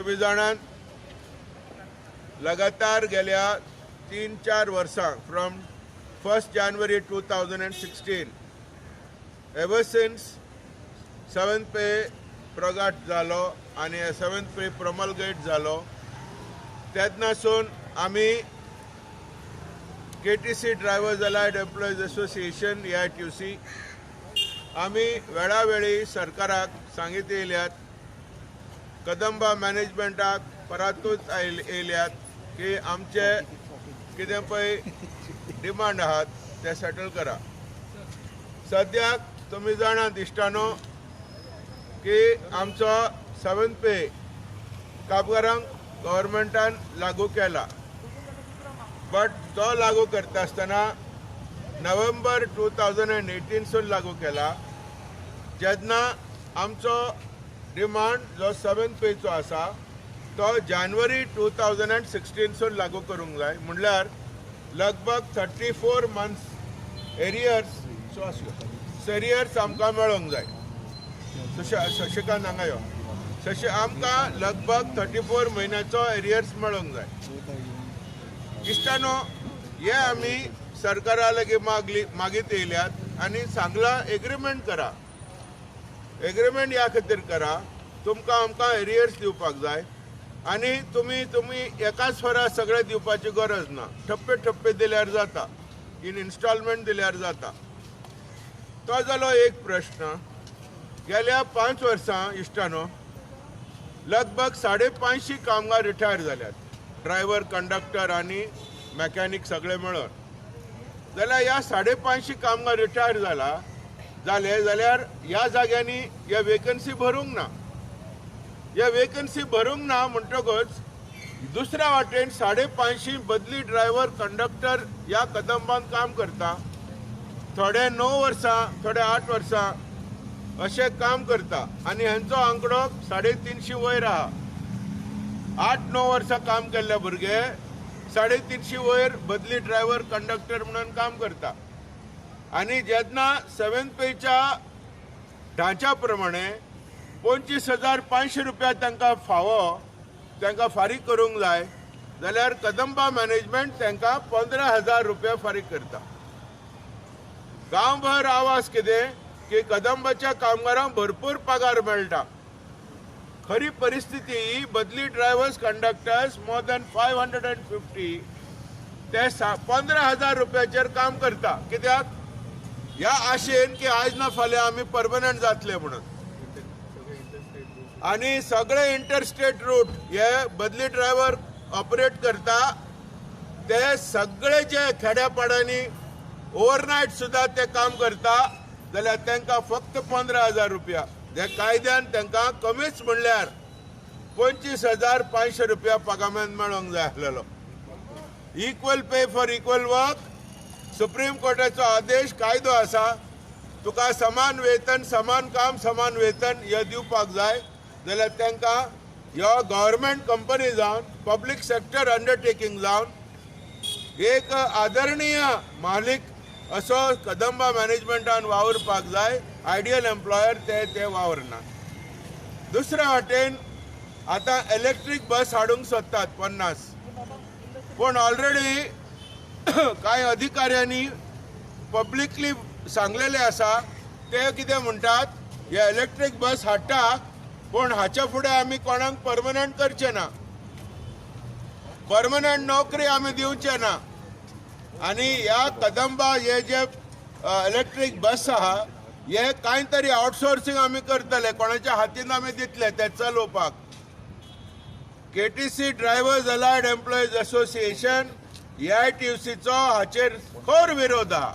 तुमी जाणात, लगातार गेल्या 3-4 वर्सां, from 1 January 2016, ever since seventh pay प्रगट जालो आनी सेवन्थ पे प्रमलगेट जालो, तेन्नासून आमी KTC drivers allied employees association, AITUC, आमी वेळावेळी सरकाराक सांगीत येयल्यात, कदंबा मॅनेजमेंटाक परातूच येयल्यात की आमचे कितें पळय डिमांड आहात ते सेटल करा. सद्याक तुमी जाणात इश्टानो की आमचो सेवन्थ पे कामगारांक गव्हर्मेंटान लागू केला, बट तो लागू करता आसतना नोव्हेंबर 2018सून लागू केला, जेन्ना आमचो डिमांड जो सेवन्थ पेचो आसा तो जानेवारी 2016सून लागू करूंक जाय. म्हणल्यार लगभग 34 मंथ्स एरियर्स आमकां मेळोंक जाय. शशिकांत, हांगा यो. शशी, आमकां लगभग 34 म्हयन्याचो एरियर्स मेळोंक जाय. इश्टानो, हे आमी सरकारा लागीं मागली, मागीत येयल्यात आनी सांगलां, एग्रीमेंट करा. एग्रीमेंट ह्या खातीर करा, तुमकां आमकां एरियर्स दिवपाक जाय आनी तुमी एकाच फारा सगळें दिवपाची गरज ना. ठप्पे ठप्पे दिल्यार जाता, इन इन्स्टॉलमेंट दिल्यार जाता. तो जालो एक प्रश्न. गेल्या 5 वर्सां इश्टानो, लगभग 550 कामगार रिटायर जाल्यात, ड्रायव्हर, कंडक्टर आनी मॅकॅनीक सगळे मेळून. जाल्यार ह्या 550 कामगार रिटायर जाले जाल्यार ह्या जाग्यांनी ह्या वेकन्सी भरूंक ना. ह्या वेकन्सी भरूंक ना म्हणटकच दुसऱ्या वाटेन 550 बदली ड्रायव्हर, कंडक्टर ह्या कदंबान काम करता. थोडे 9 वर्सां, थोडे 8 वर्सां अशें काम करता आनी हेंचो आंकडो 350 वयर आहा. 8-9 वर्सां काम केल्ले भुरगे 350 वयर बदली ड्रायव्हर, कंडक्टर म्हणून काम करता. आनी जेन्ना सेवन्थ पेच्या ढांच्या प्रमाणे 25,500 रुपया तांकां फावो, तांकां फारीक करूंक जाय, जाल्यार कदंबा मॅनेजमेंट तांकां 15,000 रुपया फारीक करता. गांवभर आवाज कितें की कदंबाच्या कामगारांक भरपूर पगार मेळटा. खरी परिस्थिती ही, बदली drivers, conductors more than 550 ते 15,000 रुपयाचेर काम करता. कित्याक? ह्या आशेन की आयज ना फाल्यां आमी परमनंट जातले म्हणून. आनी सगळे इंटरस्टेट रूट हे बदली ड्रायव्हर ऑपरेट करता. ते सगळे जे खेड्यापाड्यांनी ओवरनायट सुद्दां ते काम करता, जाल्यार तांकां फक्त 15,000 रुपया. जे कायद्यान तांकां कमीच म्हणल्यार 25,500 रुपया पगामेन मेळोंक जाय आसलेलो. Equal pay for equal work, supreme कोर्टाचो आदेश, कायदो आसा. तुका समान वेतन, समान काम, समान वेतन हे दिवपाक जाय, जाल्यार तांकां ह्यो गव्हर्मेंट कंपनी जावन, पब्लीक सेक्टर अंडरटेकींग जावन, एक आदरणीय मालीक असो कदंबा मॅनेजमेंटान वावुरपाक जाय. आयडियल एम्प्लॉयर ते ते वावरना. दुसऱ्या वाटेन आतां इलेक्ट्रीक बस हाडूंक सोदतात 50, पूण ऑलरेडी कांय अधिकाऱ्यांनी पब्लिकली सांगलेले आसा. ते कितें म्हणटात, हे इलेक्ट्रीक बस हाडटा, पूण हाच्या फुडें आमी कोणाक परमनंट करचे ना, परमनंट नोकरी आमी दिवचे ना. आनी ह्या कदंबा हे जे इलेक्ट्रीक बस आहा, हे कांय तरी आउटसोर्सिंग आमी करतले, कोणाच्या हातीन आमी दितले ते चलोवपाक. KTC drivers allied employees association, एआयटीयूसीचो हाचेर खर विरोध आहा.